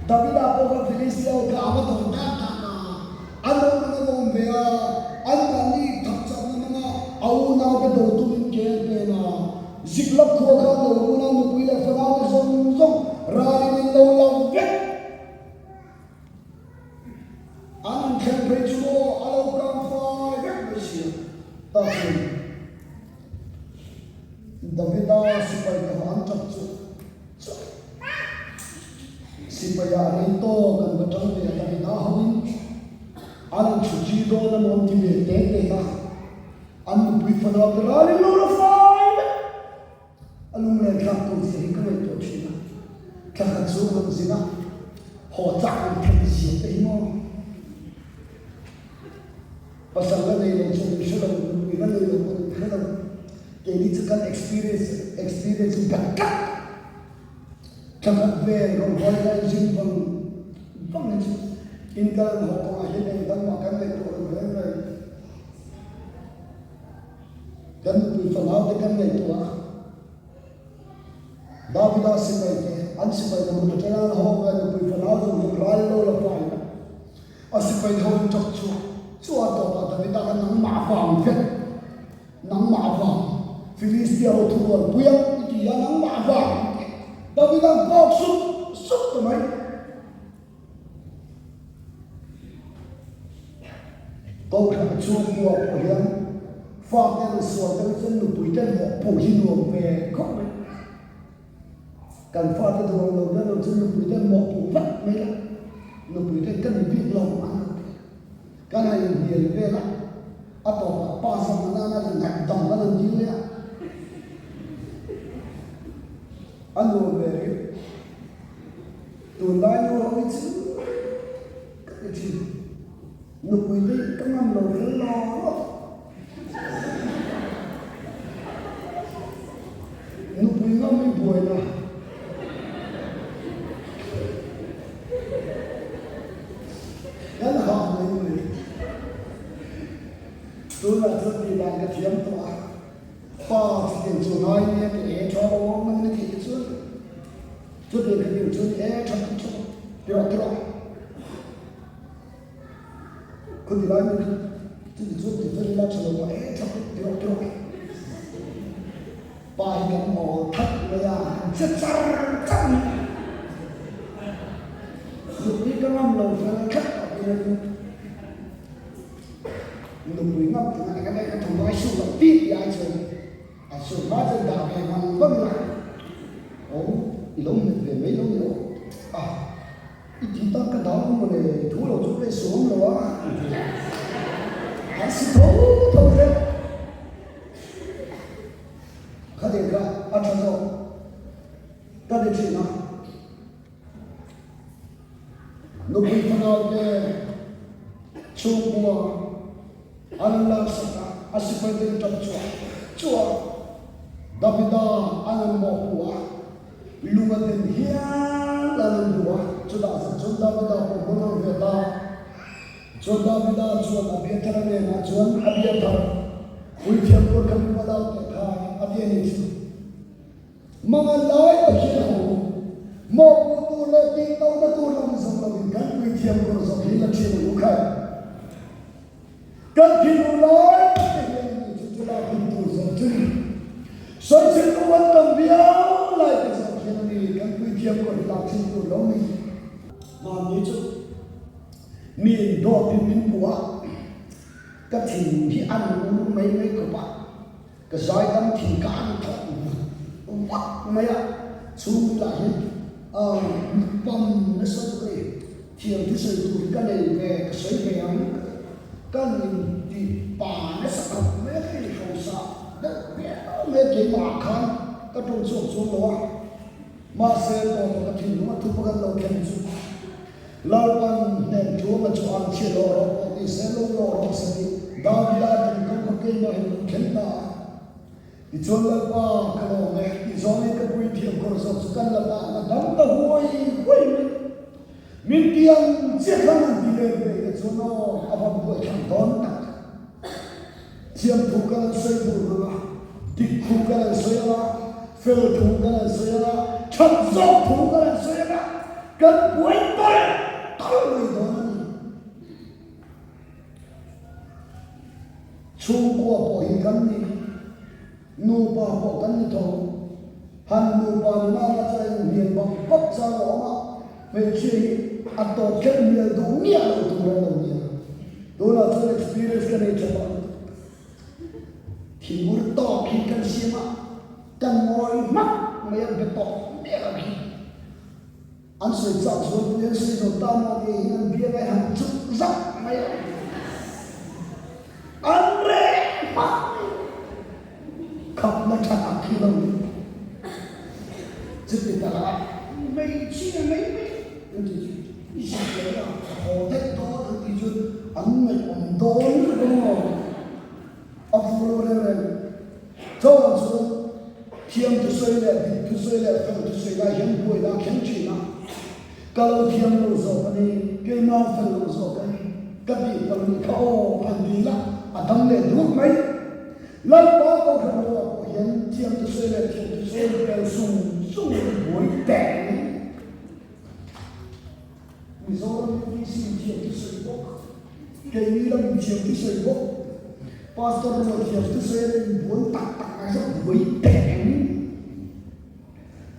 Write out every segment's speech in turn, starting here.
Davida pawh kha Philistia ho kha a va dawn tak tak a, an lo hmang a va awm ve a, anmahni thak chakna hmanga a unaute do tumin ke an pen a. Ziklag khua khan lo run a, nupui leh fanaute zawng zawng ralin an lo la vek. An han thleng phei chu maw a lo kang fai vek mai si a, tak chuan Davida sipai te ho an tap chu chu sipai ah rei tawk an va tang ve a, Davida hoin an han thu chi dawn a maw an ti ve te te a, an nupui fanau te ralin lo la fai vek. A lunglen thlak tur zia hi ka ngaihtuah thin a, thla khat chu han zin a, haw chak in theih zia te hi maw? Pasal la nei lo chuan in hre lo, nupui la nei lo pawh in hre lo, keini chu kan experience experience in bet tlat. Thla khat vel rawn huai lai zin vang vang hi chu in kal an haw kawngah hian engdang mah kan ngaihtuah lo reng reng. Kan nupui fanau te kan ngaihtuah a, Davida sipai te an sipai na hmun atanga an haw ngai nupui fanau zawng zawng ral lo la fai a, a sipai ho in tawk chhuak chu a tawpah Davida kha nangmah vang vek, nangmah vang Philistia ho thurual pui ang i ti a, nangmah vang Davida kawk sup sup ta mai. Kohhran chhungkua pawh hian fate an sual deuh chuan nupuite mawhpuh hi nuam ve khawp mai. Kan fate duh ang lo ber lo chuan nupuite mawhpuh vat mai la, nupuite ka ni bik lo an lo ti. Kan han inhnial vel a, a tawpah pa zawk nana an ngaihdam an han dil leh a. A nuam ve rih. Tunlai nu ho hi chu ka ti thin. Nupui te hi ka ngam lo fel lo lo. Nupui ngam hi buaina. Kan hah mai mai. Tunah chuan tihdan ka thiam tawh a. Pa chutiang chu ngai nia ti e tha lo awm ang ni tih te chuan chutiang khatiang chu ni e tha tha tha tirawh tirawh khuti lai mi kha chuti chuan ti fel ila tha lo a e tha tirawh tirawh pa hi kan awl that mai a kan che char char mai nupui ka ngam lo fel khat a ti Nupui ngam tina eng emaw ka thawmhnaw ai suk loh tih tih ai chuan a suk hma chuan dah ve vang vang ila aw i lo hmet ve mai lo ni aw a i ti tak ka dang maw le thu lo chu ka suam lo a an si tho tho zel khatiang kha a tha zawk ka ti thin a. Nupui fanaute chhungkua an laksak a, a sipai ten tap chhuah chhuah Davida an an mawhpuh a, lung a den hial an an duh a, chutah zet chuan Davida pawh hmun ang ve ta. Chuan Davida chuan Abiathara hnenah chuan, Abiathar, puithiam tur kha min va lak teh khai, a ti a ni chu. Mangan lai Pathian ho mawhpuh tur leh tihlohna tur lam zawng loin kan puithiam tur zawk hi la thin ang u khai. Kan thinur lai tak te hian ani chu chu lak hun tur zawk chu ni. Sawichhe tu an tam viau lai te zawk hian ani kan puithiam kawr hi lak thin tur lo ni. Mahni chu mi in dawt in min puh a, ka thin hi a nu mai mai khawp a. Ka zaidam thin ka an thawk vut vut mai a, chhungpui lah hi pam nasa chu ka ni, thiam thusawi tur hi ka nei ve, ka sawi ve ang ka ti, ka nin ti pa nasa khawp mai a, ka inhrosa deuh viau mai a, keimah ah khan ka tawng chhuak chuang lo a, mahse tawpa ka thinlung a thupa kan lo thlen chu Lalpan hnen tluanga chu an chhiat lawh rawh pawh ti se lo lawh rawh se tih Davida tawngkam kha keimah hi min khen ta a. Tichuan Lalpa ka lawm e tih zawngin ka puithiam kawr zawk chu kan la ta ang a dam ta huai huai mai. Min ti ang chiah khan han ti let ve ila chuan aw a van buaithlak dawn tak. Thiam thu kan han sawi dur ang a, dik thu kan han sawi ang a, fel thu kan han sawi ang a, that zawk thu kan han sawi ang a. Kan buai tawlh tawlh mai dawn a ni. Chhungkua pawh hi kan ni, nupa pawh kan ni tho. Han nupa nunana chuan inhnial bak bak chang a awm a, hmeichhia hi a tawp kher hnial duh miah lo tur an lo nia. Tunah chuan experience ka nei tha tawh lutuk. Thinur tawk hi kan siam a, kan ngawi hmak mai a, be tawk miah lo hi. An sawi chak zual pui an sawi zo ta maw tih hi an biak a han chuk zak mai a, an reh hmak mai. Khapna tha tak hi lo ni. Chuti tak a hmeichhia mai mai an ti chu i zak leh a, a haw daih dawn an tih chuan an ngaihawm dawn lutuk ang aw. A fuh lo reng reng. Chauhah chuan thiam thusawi leh dik thusawi leh fel thusawi lai hian buaina a thleng thin a. Ka lo thiam lo zawk a ni, keimah fel lo zawk a ni, ka tih palh nih kha aw han ti ila a dam leh duak mai. Lalpa Kohhran ho ah pawh hian thiam thusawi leh thiam thusawi pel sung sung in buai teh mai. Mizoram UPC in thiam thusawi bawk, keini lam in thiam thusawi bawk, Pastor rual thiam thusawi an inbuan tak tak ngai zawk buai teh ang.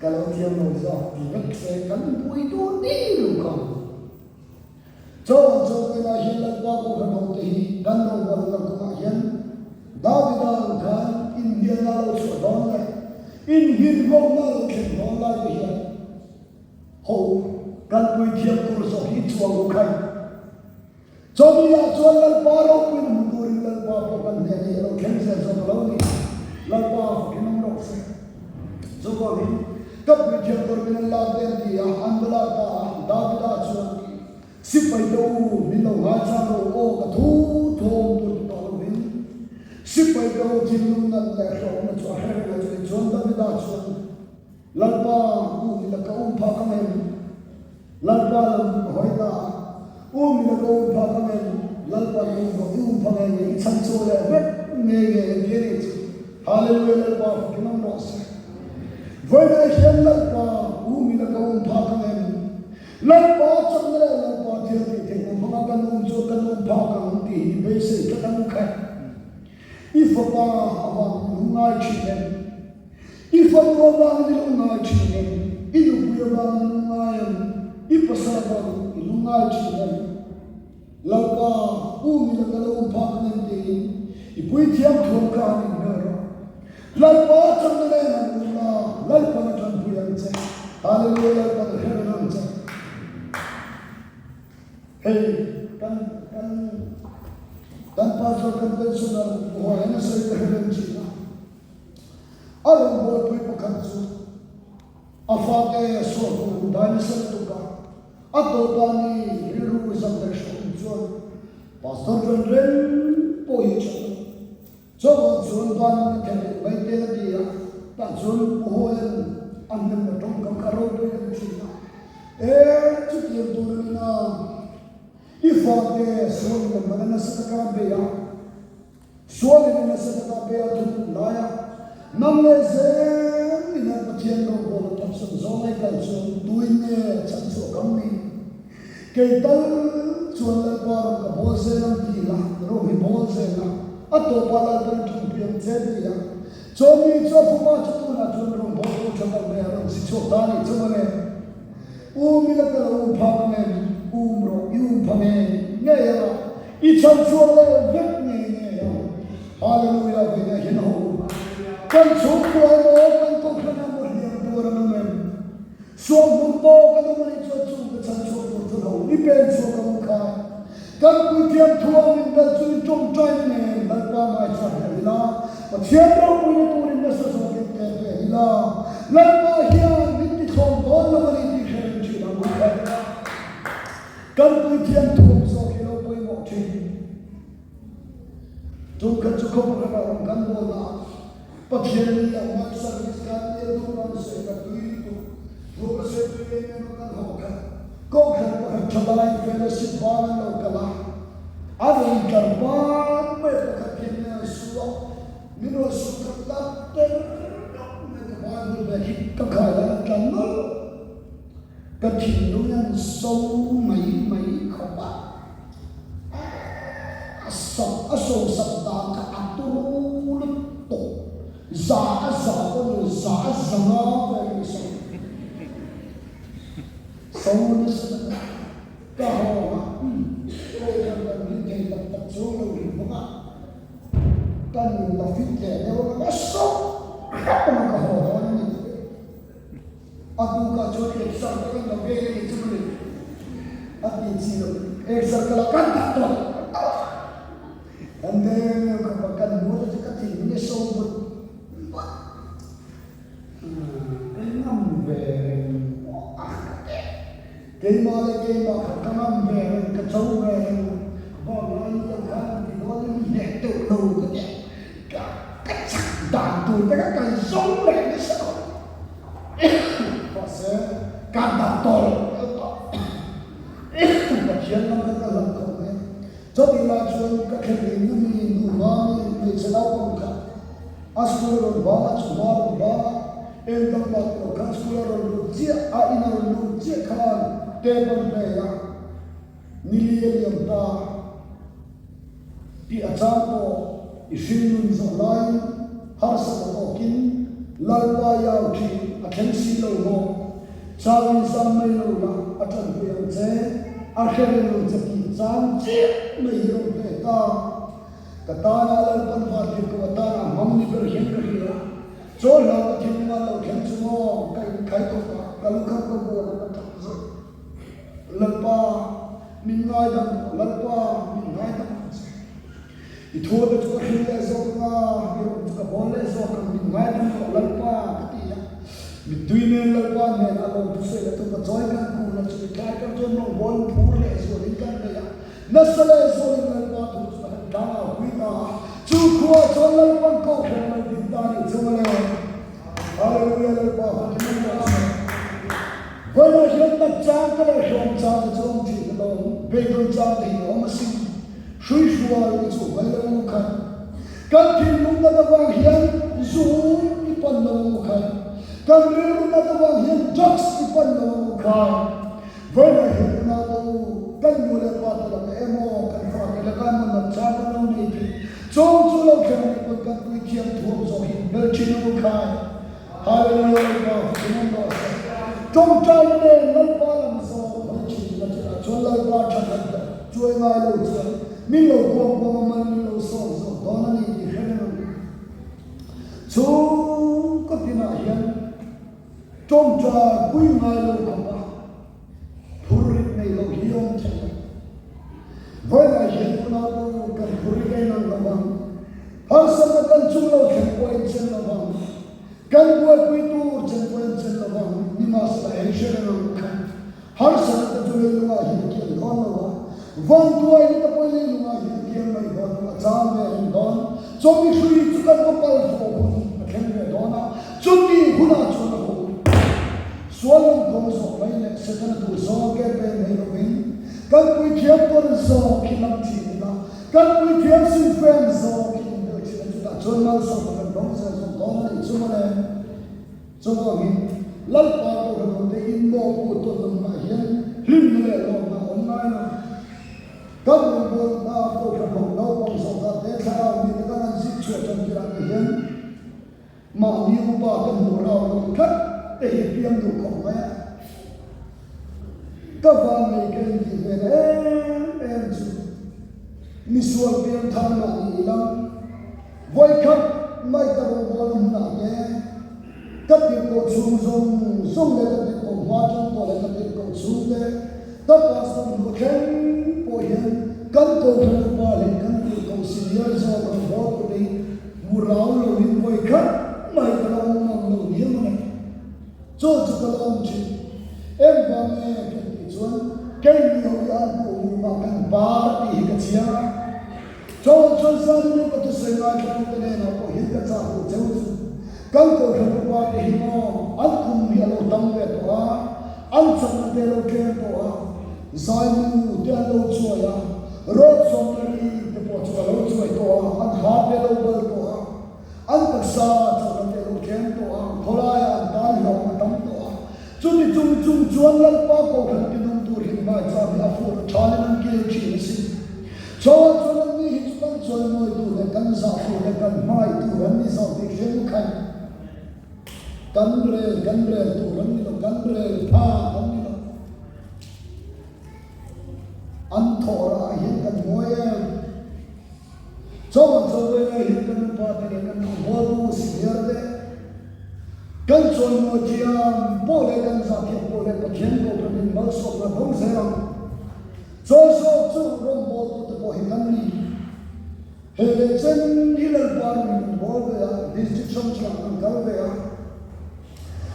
Ka lo thiam lo zawk ti vek se kan buai dawn ding lo kha. Chawah chaw velah hian Lalpa Kohhran hote hi kan rawngbawl kalkawngah hian Davida ang khan inhnialna lo chhuah dawn leh innghinghawkna lo thlen dawn lai te hian Ho, kan puithiam tur zawk hi chuang u khai. Chawmi-ah chuan Lalpa ropuina hmu turin Lalpa pawh kan hnen hi a lo thleng zel zawk a lo ni. Lalpa fakin awm rawh se. Chuvangin, ka puithiam tur min an lak te an ti a, an va lak ta a, Davida chuan, Sipai te u, min lo ngaichang rawh u aw, ka thu thawm tur ti tawh lovin, sipai te u thinlung nat leh hrehawmna chu a hre reng a, chutichuan Davida chuan, Lalpa, u mila ka um phak ang em? Lalpa lam ka hawi ta a, U mila ka um phak ang em? Lalpa i um rawh, i um pha ngei ngei, i chhan chhuah leh vek ngei ngei ang ti a nih chu. Hallelujah Lalpa fakin awm rawh se. Vawiin hian Lalpa, u mila ka um phak ang em? Lalpa chakna leh Lalpa thil tih theihna hmanga kan um chuan kan um phak ang tih hi beisei tlat ang kha. I fapa avang i lungngai thin em? I fanu avangin i lungngai thin em? I nupui avangin i lungngai em? I pasal avangin i lungngai thin em? Lalpa, u mila ka lo um phak ang em tiin i puithiam thuam kha han inhmel rawh. Lalpa chakna nen han um la, Lalpan a tanpui ang che. Hallelujah Lalpan a hre reng ang che. Hei kan kan kan pastor conventional huai hian a sawi ka hre reng thin a. A rawngbawlpui pakhat chu a fate sual hmuh dai nasa lutuk a, a tawpa ni rilru zam leh hrehawm chuan pastor chuan reng pawh hi tha lo. Chawhmah chuan ban ka khelh leh mai te a ti a, tah chuan Pu Hawia'n a hnemna tawngkam kha ropui ka ti thin a, E, chutiang tur a ni na, i fate sualin a man a nasa taka a bei a, sualin a nasa taka a bei a thun lai a, nang leh zel in an Pathian rawngbawl a phatsan zawng ai kal chuan tuin nge chhanchhuah kam ni? Kei tal chuan Lalpa rawn ka bawl zel ang ti la, rawng hi bawl zel a, a tawpah Lalpan a ṭanpui ang che ti a. Chawmi chu a fapa chu tunah chuan rawn bawl tu ṭha tak mai a rawn si chhuak ta a nih chu mawle. Um ila ka lo um phak ang em? Um rawh, i um pha ngei ngei ang a, i chhan chhuak leh vek ngei ngei ang. Hallelujah, vawiinah hian a ho. Kan chhungkua emaw kan kohhran emaw hliam tur an awm em? Suamhmun tawk an awm a nih chuan chung ka chhan chhuak tur chuan ho i pen chhuak ang u khai. Kan puithiam thuam in bel chu i tawngtai nen Lalpa ngaithla hle ila, Pathian ropuina turin nasa zawkin ke pen ila, Lalpa hian min ti thlawm dawn lo a ni tih hre reng thin ang u khai. Kan puithiam thuam zawk hi lo pawimawh thin. Tum khat chu khaw pakhat ah rawn kan bawl na a, Pathian ni ah Night Service kan nia duh ran sawi ka tui lutuk, thu ka sawi tui em em a kan haw khat, Kohhran pakhat tha lai fellowship ban an lo kal a, a rawn tlar ban mai a pakhat hian min rawn su a, min rawn su khat tak ter reuh mai ka Bible bag hi ka khai lai a tla nawlh. Ka thinlung hian so mai mai khawp a, a sak a sosak dan kha a turu lutuk, za a za pawh ni lo, za a za nga vel hi so so nasa tak a, ka haw a, kohhran kan rin thei tak tak chuang lo rih bawk a, ka nun a fit leh deuh ang a, ka so hrep ang a ka haw dawn a ni. A tukah chuan exam ka kan lo veng a nih chu mawle a ti chi lo. Exam ka lo kan dah tawh kan veng deuh khawp a, kan hmuh te chu ka thinlung e so vut vut. Ka ngam ve reng pawh a ka ti. Keimah leh keimah kha ka ngam ve reng, ka cho ve reng. Vanglai ni deuh khan an ti dawn in hneh deuh lo ka ti a, ka ka chak dan tur te kha ka zawng leh nasa khawp. Mahse, ka dah tawh lo tawh. Pathian lam kha ka hlat khawp mai a. Chutih lai chuan ka thlen eng nu mi, nu hma mi, hmeichhe naupang kha a school a rawn bang a, chawhma a rawn bang a, eng dang bak lo khan school a rawn lut chiah, a in a rawn lut chiah khan tape an play a, nili a liam ta. Tih a chang pawh i hringnun zawh laiin harsatna tawkin Lalpa i au thin a thleng si lo maw? Chauin zam mai lo la a tanpui ang che, a hre reng ang che tih chang chiah mai hi rawn hle ta. Ka tana Lalpan vantirhkoh atana a hmang ni ber hian ka hria. Chaw hlau ka thinlung a lo thleng chu maw ka inkhai khawp a, ka lukham ka buan a ka tap zawih. Lalpa, min ngaidam rawh, Lalpa, min ngaidam ang che. I thuate chu ka hrilh leh zawk ang a, i rawng chu ka bawl leh zawk ang, min ngaidam rawh, Lalpa, ka ti a. Mittui nen Lalpa hnenah lawm thusawi leh thupa chawi kan kun a, chumi tlai kar chuan rawngbawlin phur leh zualin kan nei a, nasa leh zualin Lalpa thu chu ka han tlang a, hui ta a, chu khuaah chuan Lalpan kohhran lo din ta a nih chu mawle. Hallelujah Lalpa hun hi rawh se. Vawilah hian nat chang te leh hrawm chang te chu awm thin a lo, beidawn chang te hi a awm asin. Hrui hrual i chu mai lo u khan. Kan thinlung nat avang hian zu i pan lo u khan. Kan rilru nat avang hian drugs i pan lo u khan. Vawilah hian unau te u, kan nu leh pa te lakah emaw, kan fa te lakah emaw nat chang kan lo nei thei. Chawng chu lo thleng anih pawn kan pui thiam thuam zawk hi bel thin ang u khai. Hallelujah Lalpa fakin awm rawh se. Tawngtaina nen Lalpa lam zawk hawi thin ila chutah chuan Lalpa thatna chuai ngai lo chuan min lo kuang kuang a mal min lo sawm zawk dawn a ni tih hre reng ang. Chhungkaw tinah hian tawngtai pui ngai lo khawp a. Phurrit nei lo hi awm thei lo. Vawilah hian unau kan phurrit a inang lo vang. Harsatna kan chung lo thleng pawh a inchen lo vang. Kan buaipui tur chen pawh a inchen lo vang. Nimahsela hei hre reng ang khan harsatna te chu leilungah hian a kiang dawn lo a. Vantuai ni te pawh leilungah hian a kiang mai dawn lo, a chang ve reng dawn. Chawmi hrui chu kan va pal fawh hun a thleng ve dawn a, chuti hunah chuan a hum. Sual lam kawng zawh mai leh Setana duh zawng ke pen mai lovin kan puithiam pawn zawk hi lam thin ila, kan puithiam silfen zawk hi inbel thin a, chutah chuan malsawmna kan dawng zel zawk dawn a nih chu mawle. Chuvangin Lalpa Kohhranhote inmawhpuh tawn lamah hian hlimna leh lawmna a awm ngai lo. Kan rawngbawlna Kohhranho naupang zawkah te thlarau mite kan han zir chhuah tan tirah te hian, Mahni upa te hmuh rau lo tlat te hi piang duh khawp mai a. Ka vannei ka intih ve na em em chu misual piang thar mahni ila vawikhat mai ka rawngbawlna hmunah te ka tirhkoh chhung zawng zawng leh ka tirhkoh hma tang pawh leh ka tirhkoh chhung te ka pastor hmuh thleng pawh hian kan kohhran upa leh kan tirhkoh senior zawk rawngbawltu te hi Hmu rau lo in vawi khat mai ka la awm ngam lo ni ang a ni. Chaw chu ka la awm thin. Eng vang nge kan tih chuan kei ni ho hi an hmuh hmuh mah kan bar tih hi ka chiang a. Chaw chuan Zalin upa thusawi ngaithla te nenah pawh hian ka chah duh cheu chu. Kan kohhran upa te hi maw an kum hi a lo tam ve tawh a, an chakna te a lo tlem tawh a, Zainu te an lo chuai a, rawt sawmna ri te pawh chu a lo chuai tawh a, an ha te a lo bal tawh a, an taksa chawlhna te a lo tlem tawh a, khawlaiah an tan hlawm a tam tawh a. Chuti chung chung chuan Lalpa Kohhran tinung tur hi maicham hi a fur a thalin an kil thin a sin. Chawah chuan an ni hi chu kan chawimawi tur leh kan zah tur leh kan hmai tur an ni zawk tih hre mu khaih. Kan rel kan rel tur an ni lo, kan rel pha an ni lo. An thawhrah hian kan ngawi em? Chawah chawi lai hian kan upa te leh kan rawngbawltu senior te kan chawimawi thiam pawh leh kan zah thiam pawh leh Pathian Kohhranin malsawmna dawng zel ang. Chawi zawk chu rawngbawltu te pawh hi kan ni. He leh chen hi Lalpa rawng in kan bawl ve a, district hrang hrangah kan kal ve a.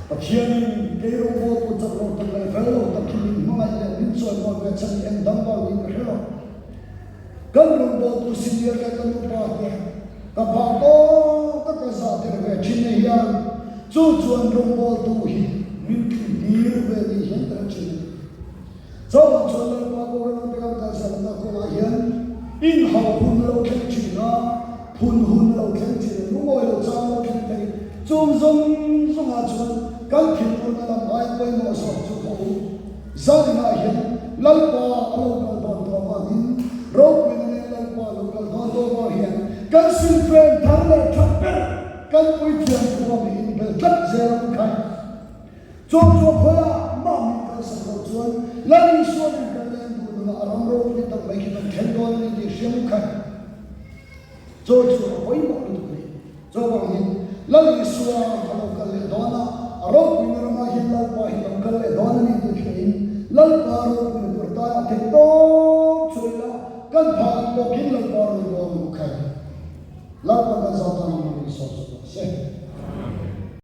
Pathianin kei rawngbawltu chak lo tak leh fel lo tak hi min hmangaih leh min chawimawi ve chhan hi eng dang vang niin ka hre lo. Kan rawngbawltu senior leh kan upa te ka phah tawk a ka zah tel ve thin na hian chu chuan rawngbawltu hi min tlin tir ve ni hian ka hre thin a ni. Chauhah chuan Lalpa Boral te kan kalsanna kawngah hian inhauh hun a lo thleng thin a, phun hun a lo thleng thin a, lungawi lo chang a lo thleng thei. Chung zawng zawngah chuan kan thinurna lam aia pawimawh zawk chu ka awm. Zaninah hian Lalpa a lo kal dawn tawh avangin ropuina nen Lalpa a lo kal dawn tawh avang hian kan silfen thar leh that ber kan puithiam thuam hi inbel tlat zel ang khai. Chawm chu a khawi a, mah min kalsak loh chuan Lal Isua nen kan leng duh nunah a ram ropui tak mai khi kan thleng dawn a ni tih hria mu khat. Chaw chu a pawimawh lutuk a ni. Chuvangin Lal Isua a lo kal leh dawn a.